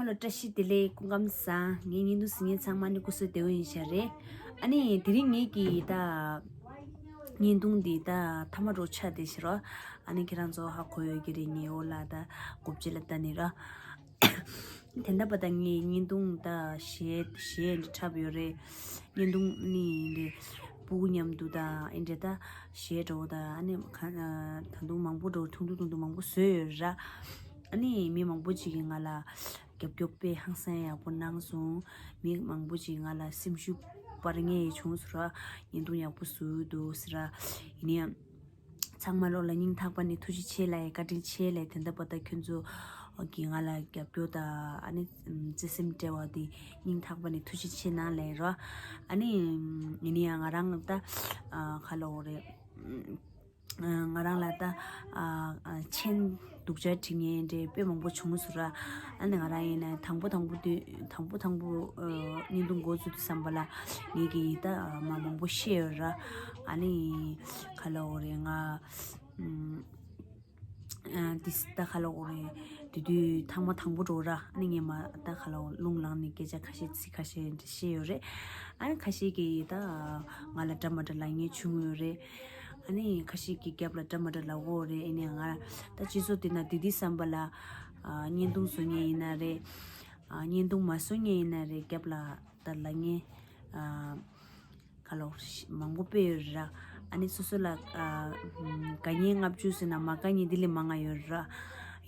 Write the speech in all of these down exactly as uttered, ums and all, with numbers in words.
བཀྲ་ཤིས་བདེ་ལེགས། སྐུ་ཁམས་བཟང་། ངའི་བརྙན་ཐུང་གཟིགས་མཁན་ཚང་མ་ནི་སྐུ་གཟུགས་བདེ་པོ་ཡིན་ཤག་རེད། ཨ་ནི་དེ་རིང་ངེད་ཀྱི་ད་བརྙན་ཐུང་འདི་ད་ཐ་མ་འགྲོ་ཆགས་བསྡད་ཤག་རོ། ཨ་ནི་ཁྱེད་རང་ཚོ་ཧ་གོ་ཡོད་ཀྱི་རེད། ངའི་འོག་ལ་ད་སྒོ་ཕྱི་ལ་ལྟ་ནི་ར། དེ་འདྲ་པ་ད་ངའི་བརྙན་ཐུང་ད་གཞས་གཞས་འདྲ་འཁྲབ་ཡོད་རེད། བརྙན་ཐུང་ནི་འདི་སྤུ་གུ་མཉམ་དུ་ད་ཨེ་འདྲ་ད་གཞས་འགྲོ་ད། ཨ་ནི་ག་ད་དུང་མང་པོ་འགྲོ་ཐུང་ཐུང་ཐུང་ཐུང་མང་པོ་བཟོས་ཡོད་ར། ཨ་ནི་མི་མང་པོ་ཅིག་གིས་ང་ལ་རྒྱབ་སྐྱོར་དཔེ་ཧང་སང་ཡག་པོ་གནང་སོང་། མི་མང་པོ་ཅིག་ང་ལ་སེམས་ཤུགས་སྤར་མཁན་ཡང་བྱུང་སོང་ར། བརྙན་ཐུང་ཡག་པོ་བཟོས་འདུག་ཟེར་ར། ཡིན་ན་ཡང་ཚང་མ་ལོ་ལ་སྙིང་ཐག་པ་ནས་ཐུགས་རྗེ་ཆེ་ལབ་ཡ། བཀའ་དྲིན་ཆེ་ལབ་ཡ། དེ་འདྲ་པ་ད་ཁྱོད་ཚོ་གིས་ང་ལ་རྒྱབ་སྐྱོར་དང་ཨ་ནི་བརྩེ་སེམས་སྤྲད་པ་དེ་སྙིང་ཐག་པ་ནས་ཐུགས་རྗེ་ཆེ་གནང་ལབ་ཡ་ར། ཨ་ནི་ཡིན་ན་ཡང་ང་རང་ད་ག་ལབ་དགོས་རེད། ང་རང་ལ་ད་མཆན་སྡུག་ཅག་བྲིས་མཁན་འདྲ་དཔེ་མང་པོ་བྱུང་སོང་ར། ཨ་ནི་ང་རང་ཡིན་ན་དང་པོ་དང་པོ་དུས་དང་པོ་དང་པོ་བརྙན་ཐུང་འགོ་བཙུགས་དུས་ཙམ་པ་ལ་ངེད་ཀྱིས་ད་མ་མང་པོ་བཤད་ཡོད་ར། ཨ་ནི་ག་ལབ་དགོས་རེད། ང་ཨ་ཏིས་ད་ག་ལབ་དགོས་རེད། དེ་དུས་ཐེངས་མ་དང་པོ་འགྲོ་ར། ཨ་ནི་ངས་མ་ད་ག་ལབ་དགོས་རླུང་ལངས་ནས་སྐད་ཆ་ཁ་ཤས་ཚིག་ཁ་ཤས་འདྲ་བཤད་ཡོད་རེད། ཨ་ནི་ཁ་ཤས་ཀྱིས་ད་ང་ལ་འདྲ་མ་འདྲ་ལབ་མཁན་བྱུང་ཡོད་རེད། ཨ་ནི་ཁ་ཤས་ཀྱིས་རྒྱབ་ལ་འདྲ་མ་འདྲ་ལབ་ཀྱི་ཡོད་རེད། ཨ་ནི་ང་ད་སྤྱི་ཚོགས་འདི་ན་དེ་དུས་ཙམ་པ་ལ་ཨ་བརྙན་ཐུང་བཟོ་མཁན་ཡིན་ན་རེད། ཨ་བརྙན་ཐུང་མ་བཟོ་མཁན་ཡིན་ན་རེད། རྒྱབ་ལ་ད་ལབ་མཁན་ཨ་ག་ལབ་དགོས་རེད། མང་པོ་དཔེ་ཡོད་རེད་ར། ཨ་ནི་སོ་སོ་ལ་ཨ་དགའ་མཁན་ལྔ་བཅུ་ཟེར་ན་མ་དགའ་མཁན་དེ་ལས་མང་ང་ཡོད་རེད་ར།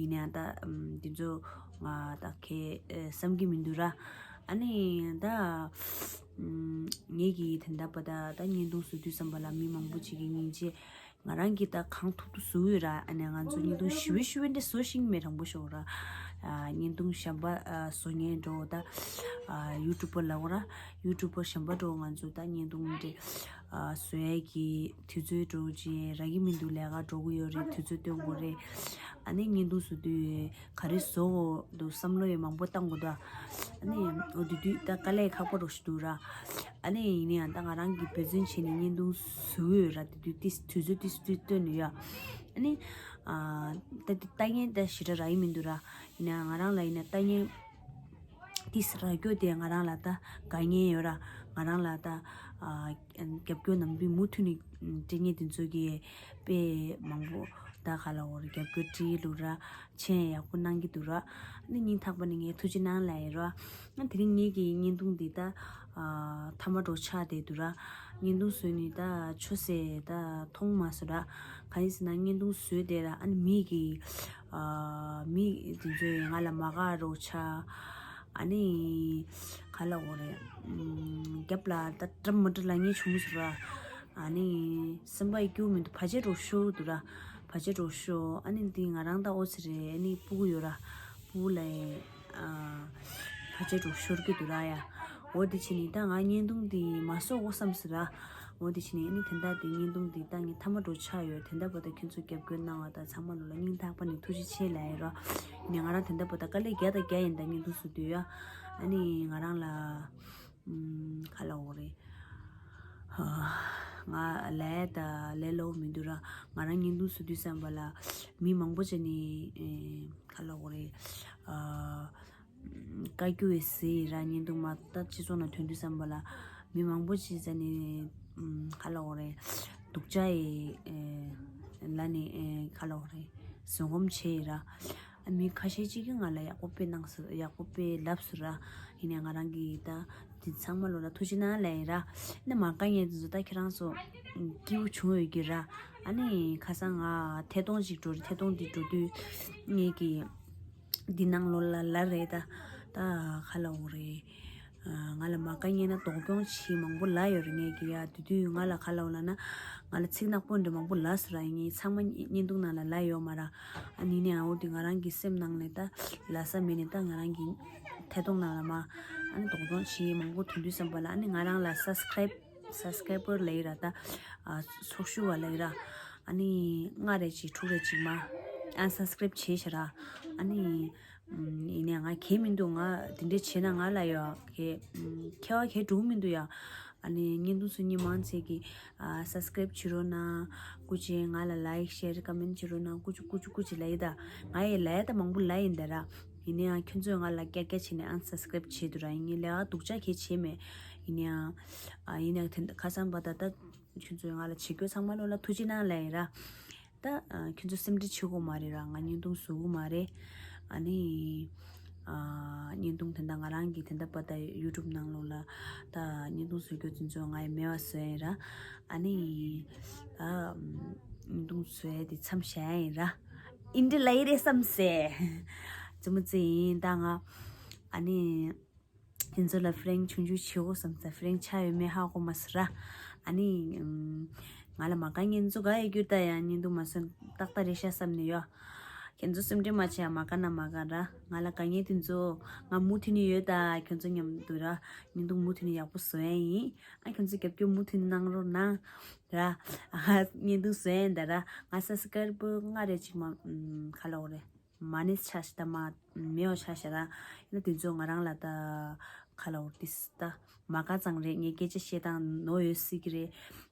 ཡིན་ནའང་ད་ཨམ་དེ་ཚོ་ང་ད་གས་ཨེ་བསམ་གྱི་མི་འདུག་ར། ཨ་ནི་ད་ཨམ་ངེད་ཀྱིས་དེ་འདྲ་པ་ད་ད་བརྙན་ཐུང་བཟོ་དུས་ཙམ་པ་ལ་མི་མང་པོ་ཅིག་གིས་སྙིང་རྗེ། ང་རང་གིས་ད་གང་ཐུབ་ཐུབ་བཟོ་གི་ཡོད་ར། ཨ་ནི་ང་ཚོ་བརྙན་ཐུང་ཞི་བའི་ཞི་བའི་འདྲ་བཟོ་ཤེས་ཀྱི་མེད། དྲང་པོ་ཤོད་ར། ཨ་བརྙན་ཐུང་གཞན་པ་ཨ་བཟོ་མཁན་འདྲ་ད་ཨ་ཡུ་ཊུབ་པར་ལབ་དགོས་ར། ཡུ་ཊུབ་པར་གཞན་པ་འདྲ་ང་ཚོ་ད་བརྙན་ཐུང་འདྲ་ཨ་བཟོ་ཡས་ཀྱི་དུས་ཚོད་འདྲ་ཅིག་རག་གི་མི་འདུག་ལས་ཀ་འགྲོ་གི་ཡོད་རེད། དུས་ཚོད་སྟོན་དགོས་རེད། ཨ་ནི་བརྙན་ཐུང་བཟོ་དུས་ག་རེ་བཟོ་དགོས་འདུག་བསམ་བློ་ཡང་མང་པོ་བཏང་དགོས་འདུག་ཨ་ནི་འོ་དེ་དུས་ད་དཀའ་ལས་ཁག་པོ་འདྲ་ཞིག་འདུག་ར། ཨ་ནི་ཡིན་ན་ཡང་ད་ང་རང་གིས་འབད་བརྩོན་བྱས་ནས་བརྙན་ཐུང་བཟོ་གི་ཡོད་ར། དེ་དུས་ཏིས་དུས་ཚོད་ཏིས་ཏིས་བཏོན་ནས་ཡོད། ཨ་ནི་ཨ་ད་དེ་ལྟ་མཁན་ད་ཞེ་དྲག་རག་གི་མི་འདུག་ར། ཡིན་ན་ཡང་ང་རང་ལ་ཡིན་ན་ལྟ་མཁན་ཏིས་རག་རྒྱུ་དེ་ང་རང་ལ་ད་དགའ་མཁན་ཡོད་ར། ང་རང་ལ་ད་ཨ་རྒྱབ་སྐྱོར་ནམ་རྒྱུན་མུ་མཐུད་ནས་སྤྲད་མཁན་དེ་ཚོ་གིས་དཔེ་མང་པོ་ད་ག་ལབ་དགོས་རེད། རྒྱབ་སྐྱོར་སྤྲད་ལུགས་ར། མཆན་ཡག་པོ་གནང་གི་འདུག་ར། ཨ་ནི་སྙིང་ཐག་པ་ནས་ངས་ཐུགས་རྗེ་གནང་ལབ་ཡ་ར། ཨ་དེ་རིང་ངེད་ཀྱི་བརྙན་ཐུང་འདི་ད་ཨ་ཐ་མ་འགྲོ་ཆགས་བསྡད་འདུག་ར། བརྙན་ཐུང་བཟོས་ནས་ད་ཆོ་སེ་ད་མཐོང་མ་སོང་ར། གང་ཡིན་ཟེར་ན་བརྙན་ཐུང་བཟོས་བསྡད་ར། ཨ་ནི་མི་གི་ཨ་མི་དེ་ཚོས་ང་ལ་མ་དགའ་རོགས་ཆགས། ཨ་ནི་ག་ལབ་དགོས་རེད། ཨམ་རྒྱབ་ལ་ད་འདྲ་མི་འདྲ་ལབ་མཁན་བྱུང་སོང་ར། ཨ་ནི་སེམས་པ་སྐྱིད་པོ་མི་འདུག་བར་ཆད་འདྲ་ཤོར་འདུག་ར། བར་ཆད་འདྲ་ཤོར། ཨ་ནི་འདི་ང་རང་ད་ཨོ་ཙི་རེད། ཨ་ནི་སྤུ་གུ་ཡོད་ར། སྤུ་གུ་ལ་ཨ་བར་ཆད་འདྲ་ཤོར་གི་འདུག་ར་ཡ། འོ་དེ་བྱས་ནས་ད་ང་བརྙན་ཐུང་འདི་མ་བཟོ་དགོས་བསམ་སོང་ར། འོ་དེ་བྱས་ནས་ཨ་ནི་དེ་འདྲ་དེ་བརྙན་ཐུང་འདི་ད་ངས་ཐ་མ་འདྲ་ཆགས་ཡོད། དེ་འདྲ་པ་ད་ཁྱོད་ཚོ་རྒྱབ་སྐྱོར་གནང་བ་ད་ཚང་མ་ལོ་ལ་སྙིང་ཐག་པ་ནས་ཐུགས་རྗེ་ཆེ་ལབ་ཡ་ར། ཨ་ནི་ང་རང་དེ་འདྲ་པ་ད་དཀའ་ལས་རྒྱག་ད་རྒྱག་ཡིན། ད་བརྙན་ཐུང་བཟོ་དུས་ཡ། ཨ་ནི་ང་རང་ལ་ཨམ་ག་ལབ་དགོས་རེད། ཧ། ང་ལས་ད་ལས་སླ་པོ་མི་འདུག་ར། ང་རང་བརྙན་ཐུང་བཟོ་དུས་ཙམ་པ་ལ་མི་མང་པོ་བྱས་ནས་ཨེ་ག་ལབ་དགོས་རེད། ཨ་བཀའ་བཀྱོན་ཡང་ཟེར་ར། བརྙན་ཐུང་མ་ད་སྤྱི་ཚོགས་ནང་ཐོན་དུས་ཙམ་པ་ལ་མི་མང་པོ་ཅིག་བྱས་ནས་ཨམ་ག་ལབ་དགོས་རེད། སྡུག་ཅག་ཡི་ཨེ་ལབ་ནས་ཨེ་ག་ལབ་དགོས་རེད། བཟོད་སྒོམ་བྱས་ཡི་ར། ཨ་མི་ཁ་ཤས་ཅིག་གིས་ང་ལ་ཡག་པོ་དཔེ་གནང་སོང་། ཡག་པོ་དཔེ་ལབ་སོང་ར། ཡིན་ནའི་ང་རང་གིས་ད་འདི་ཚང་མ་ལོ་ལ་ཐུགས་རྗེ་གནང་ལབ་ཡིན་ར། ཨ་ནི་མ་དགའ་མཁན་དེ་ཚོ་ད་ཁྱེད་རང་ཚོ་སྐྱིད་པོ་བྱུང་ཡོད་ཀྱི་ར། ཨ་ནི་ཁ་སང་ང་ཐད་གཏོང་ཅིག་འགྲོ་རེད། ཐད་གཏོང་འདི་འགྲོ་དུས་ངེད་ཀྱི་འདི་ནང་ལོ་ལ་ལབ་རེད་ད། ད་ག་ལབ་དགོས་རེད། ང་ལ་མ་དགའ་མཁན་ན་སྡུག་གྱོང་བྱེད་མང་པོ་ལབ་ཡོད་རེད། ངེད་ཀྱི་ཡ་དེ་དུས་ང་ལ་ག་ལབ་ལབ་ན་ང་ལ་ཚིག་ནག་པོ་འདྲ་མང་པོ་ལབ་སོང་ར། ངས་ཚང་མ་བརྙན་ཐུང་ནང་ལ་ལབ་ཡོད་མ་ར། ཨ་ནི་ནས་འོ་དེ་ང་རང་གི་སེམས་ནང་ནས་ད་ལབ་ས་མེད་ནས་ད་ང་རང་གི་ཐད་གཏོང་ནང་ལ་མ་ཨ་ནི་སྡུག་གྱོང་བྱེད་མང་པོ་ཐོན་དུས་ཙམ་པ་ལ་ཨ་ནི་ང་རང་ལ་སབ་སི་ཀ་རའིབ་སབ་སི་ཀ་རའི་བར་ལབ་ཡི་ར། ད་ཨ་ཚོགས་ཞུགས་པ་ལབ་ཡི་ར། ཨ་ནི་ལྔ་རེ་ཅིག་དྲུག་རེ་ཅིག་མ་ཨན་སབ་སི་ཀ་རའིབ་བྱས་ཤག་ར། ཨ་ནི་ཡིན་ནའི་ང་གལ་མི་འདུག་ང་དེ་འདྲ་བྱས་ན་ང་ལ་ཡ་གལ་ཁྱད་པར་གལ་འགྲོ་གི་མི་འདུག་ཡ། ཨ་ནི་བརྙན་ཐུང་སུ་གཉིས་མང་ཆེ་གིས་ཨ་སབ་སི་ཀ་རའིབ་བྱེད་རོགས་གནང་། སྐུ་མཁྱེན། ང་ལ་ལའིག་ཤེར་ཀོ་མེན་བྱེད་རོགས་གནང་། སྐུ་མཁྱེན་སྐུ་མཁྱེན་སྐུ་མཁྱེན་ལབ་ཡི་ད། ང་ཡི་ལབ་ཡ་ད་མང་པོ་ལབ་ཡིན་ད་ར། ཡིན་ན་ཡང་ཁྱོད་ཚོས་ང་ལ་ཀྱག་ཀྱག་བྱས་ནས་unsubscribe བྱས་འདུག་ར། ཡིན་ནའི་ལས་ཀ་སྡུག་ཅག་གང་ཡང་བྱས་མེད། ཡིན་ན་ཡང་ཨ་ཡིན་ན་ཡང་དེ་འདྲ་ཁ་སང་བ་ད་ལྟ་ཁྱོད་ཚོས་ང་ལ་བྱེད་རྒྱུ་ཚང་མ་ལོ་ལ་ཐུགས་རྗེ་གནང་ལབ་ཡིན་ར། ད་ཨ་ཁྱོད་ཚོ་སེམས་ཁྲལ་བྱེད་དགོས་མ་རེད་ར། ང་བརྙན་ཐུང་བཟོ་གི་མ་རེད། ཨ་ནི་ཨ་བརྙན་ཐུང་དེ་འདྲ་ང་རང་གི་དེ་འདྲ་བ་ད་YouTube ནང་ལོགས་ལ་ད་བརྙན་ཐུང་བཟོ་རྒྱུ་དེ་ཚོ་ང་ཡི་མེད་པ་བཟོ་ཡིན་ར། ཨ་ནི་ཨ་བརྙན་ཐུང་བཟོ་ཡ་དེ་མཚམས་བཞག་ཡིན་ར། ཨིན་འདྲ་ལ་ཡི་རེད་བསམ་སེ། ཙི་མོ་ཙི་ཡིན་ད་ང་། ཨ་ནི། ཁྱེད་ཚོ་ལ་prank ཆུང་ཆུང་བྱེད་དགོས་བསམ་ས། prank ཆགས་ཡོད་མེད་ཧ་གོ་མ་སོང་ར། ཨ་ནི། ཨམ། ང་ལ་མ་དགའ་མཁན་ཚོ་དགའ་ཡོད་རྒྱུ་ད་ཡང་བརྙན་ཐུང་མ་བཟོས་ཏག་ཏག་རེད་ཤག་བསམ་ནས་ཡོད། ཁྱེད་ཚོ་སེམས་ཁྲལ་མ་བྱེད་ཡ། མ་དགའ་ན་མ་དགའ་ར། ང་ལ་དགའ་མཁན་དེ་ཚོ་ང་མུ་མཐུད་ནས་ཡོད་ད། ཁྱེད་ཚོ་མཉམ་དུ་ར་བརྙན་ཐུང་མུ་མཐུད་ནས་ཡག་པོ་བཟོ་ཡ་ཡིན། ཨ་ཁྱེད་ཚོ་རྒྱབ་སྐྱོར་མུ་མཐུད་གནང་རོགས་གནང་། ར། ཨ་བརྙན་ཐུང་བཟོ་ཡ་ཡིན་ད་ར། ང་subscriber ལྔ་རེ་ཅིག་མ་ཨམ་ག་ལབ་དགོས་རེད། མ་ཎི་ཆ་ཤ་ད་མ་མེད་པ་ཆ་ཤ་ར། ཡིན་ན་དེ་ཚོ་ང་རང་ལ་ད་ག་ལབ་དགོས་རེད། ད་མ་དགའ་ཙང་རེད། ངས་སྐད་ཆ་བཤད་སྟངས་ནོར་ཡོད་སྲིད་ཀྱི་རེད།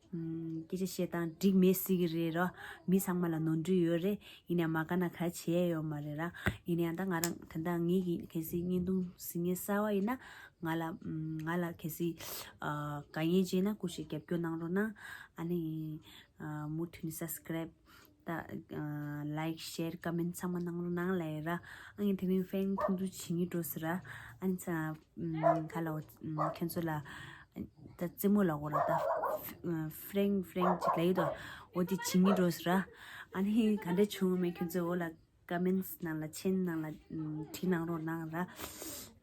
ཨམ་སྐད་ཆ་བཤད་སྟངས་འགྲིག་མེད་སྲིད་ཀྱི་རེད་ར། མི་ཚང་མ་ལ་ནོར་འཁྲུལ་ཡོད་རེད། ཡིན་ནའང་མ་དགའ་ན་ག་བྱེད་ཡ་ཡོད་མ་རེད་ར། ཡིན་ནའང་ད་ང་རང་ད་ལྟ་ངེད་ཀྱི་གལ་སྲིད་བརྙན་ཐུང་གཟིགས་མཁན་གསར་པ་ཡིན་ན་ང་ལ་ཨམ་ང་ལ་གལ་སྲིད་ཨ་དགའ་ཡན་བྱས་ན་སྐུ་མཁྱེན་རྒྱབ་སྐྱོར་གནང་རོགས་གནང་། ཨ་ནི་ཨ་མུ་མཐུད་ནས་subscribe ད་ཨ་like share comment ཚང་མ་གནང་རོགས་གནང་ལབ་ཡ་ར། ཨ་ངས་དེ་རིང་prank ཐུང་ཐུང་བྱེད་སྙིང་འདོད་སོང་ར། ཨ་ནི་ཚ་ཨམ་ག་ལབ་དགོས། ཨམ་ཁྱེད་ཚོ་ལ་ད་རྩེད་མོ་ལབ་དགོས་ར། ད་ཨ་prank prank ཅིག་ལབ་ཡོད་དོ། འོ་དེ་བྱེད་སྙིང་འདོད་སོང་ར། ཨ་ནི་ག་འདྲ་བྱུང་མེད་ཁྱེད་ཚོ་འོ་ལ་comments ནང་ལ་མཆན་ནང་ལ་ཨམ་བྲིས་གནང་རོགས་གནང་ར།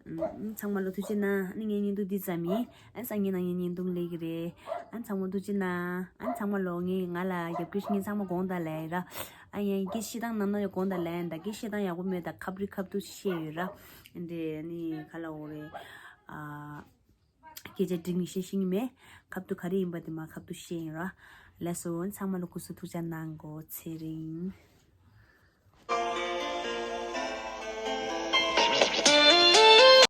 ཨམ་ཚང་མ་ལ་ཐུགས་རྗེ་གནང་། ཨ་ནི་ངའི་བརྙན་ཐུང་འདི་ཙམ་ཡིན། ཨ་སང་ཉིན་ནང་ངའི་བརྙན་ཐུང་སླེབས་ཀྱི་རེད། ཨ་ཚང་མ་ཐུགས་རྗེ་གནང་། ཨ་ཚང་མ་ལོ་ངས་ང་ལ་རྒྱབ་སྐྱོར་བྱེད་མཁན་ཚང་མ་དགོངས་དག་ལབ་ཡ་ར། ཨ་ཡང་སྐད་བཤད་སྟངས་ནམ་ན་ཡང་དགོངས་དག་ལབ་ཡ། ད་སྐད་བཤད་སྟངས་ཡག་པོ་མེད། ད་ཁ་བྲི་ཁ་བཏུ་བཤད་ཡོད་ར། འདི་ནི་ག་ལབ་དགོས་རེད། ཨ་སྐད་ཆ་འགྲིག་མི་ཤེས་ཤེས་ཀྱི་མེད། ཁ་བཏུ་ག་རེ་ཡིན་པ་དེ་མ་ཁ་བཏུ་བཤད་ཡིན་ར། ལགས་སོ། ཚང་མ་ལ་སྐུ་གཟུགས་ཐུགས་ཅག་གནང་གོ། ཚེ་རིང་།